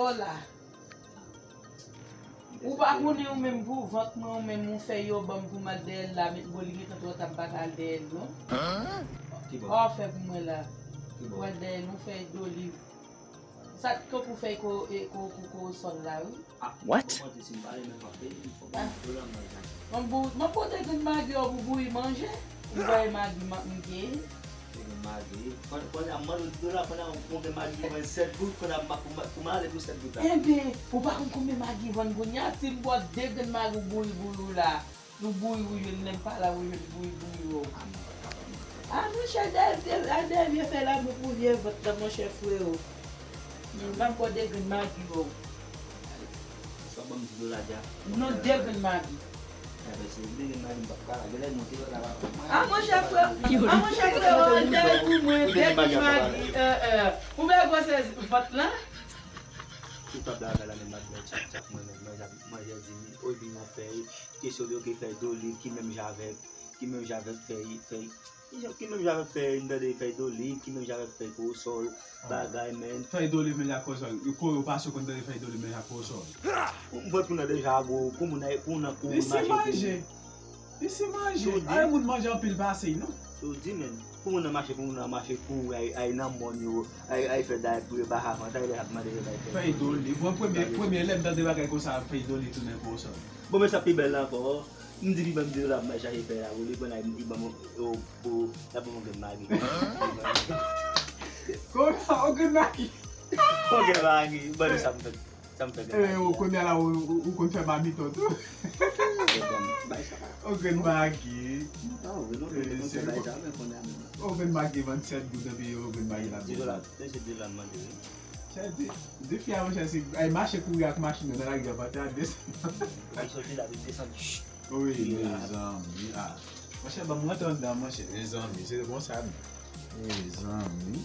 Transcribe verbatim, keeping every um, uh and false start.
Hola. Ou pa konnen ou menm pou vant mwen, ou menm ou fè yo ban m pou m al dèyè l la, men bon, li gentan twò ta, m pa ka al dèyè l non. Ki bò? Ou fè pou mwen la. Ki bò? Ou al dèyè l, ou fè doli. Sa t kankou fèy ko, e, ko, ko, ko sòl la, wi. What? Mwen pou, mwen pote grenn magi yo pou bouyi manje. Ou voye magi m gen. Grenn magi. Kounye a, mwen di la, kounye a, mwen gen magi ki vann sèt goud, kounye a, pou mwen ale pou sèt goud la. Enben, ou pa konn konbyen magi vann kounye a, si m bwè de grenn magi ou bouyi bouyi w la. Nou bouyi ou jwenn, lè m pa la ou jwenn bouyi bouyi ou. A monchè, dèyè vye, a dèyè vye fè la, mwen pou vye vant la, monchè freo. M ap bwè de grenn magi ou. Sa ban m di dola dja. Non, de grenn magi. Enben, se de grenn magi m p ap ka lage lè monte yo la. A monchè freo, a monchè freo, dèyè pou mwen, de grenn magi. Ou mè gwosè vant lan? Tout ap la, la, men m ap bwè tchap tchap, mwen menm, manje di mi, oy, vin nan fèy. Kesyon de yo ki fè doli, ki menm jan avèk, ki menm jan avèk fèy, fèy, ki jan, ki menm jan avèk fèy, m tande fèy doli, ki menm jan avèk fèy kowosòl, bagay, men. Fèy doli menm jan kowosòl, yo ko yo pase konn tande fèy doli menm jan kowosòl. Ou mwen pou nan deja, bro, pou moun ay, pou nan, pou moun mache, pou manje. Li se manje. Ay, moun manje anpil pase, non? Yo di, men. Pou moun nan mache, pou moun nan mache, pou ay, ay nan mòn yo, ay, ay fè day pou yo pa avantaj, lè y ap mande yo bay fèy. Fèy doli. Bon, premye, premye lè m tande bagay konsa, fèy doli tounen kowosòl. Bon, men sa pi bèl la ankò. M di li ban m di dola pou m al chache fèy la pou li, kounye a li ban m, yo, pou, l ap ban m yon grenn magi. Kòman, yon grenn magi? Yon grenn magi, ban m sa m fè. Sa m fè grenn magi. Ou kounye a la, ou, ou, ou konn fè mamiton tou? Bay sa. Yon grenn magi. Non, non, non, se bay sa, men kounye a menm. Yon grenn magi vann sèt goud, epi yon grenn magi la. Di dola, se di dola m mande, wi. Chè di, di fi a, monchè, se, ay mache kouri ak machin nan, nan lari a, pa te al desann. Li soti la, li desann. Wi, mezanmi, a. Monchè, ban m rantre anndan, monchè, mezanmi, se konsa, mezanmi.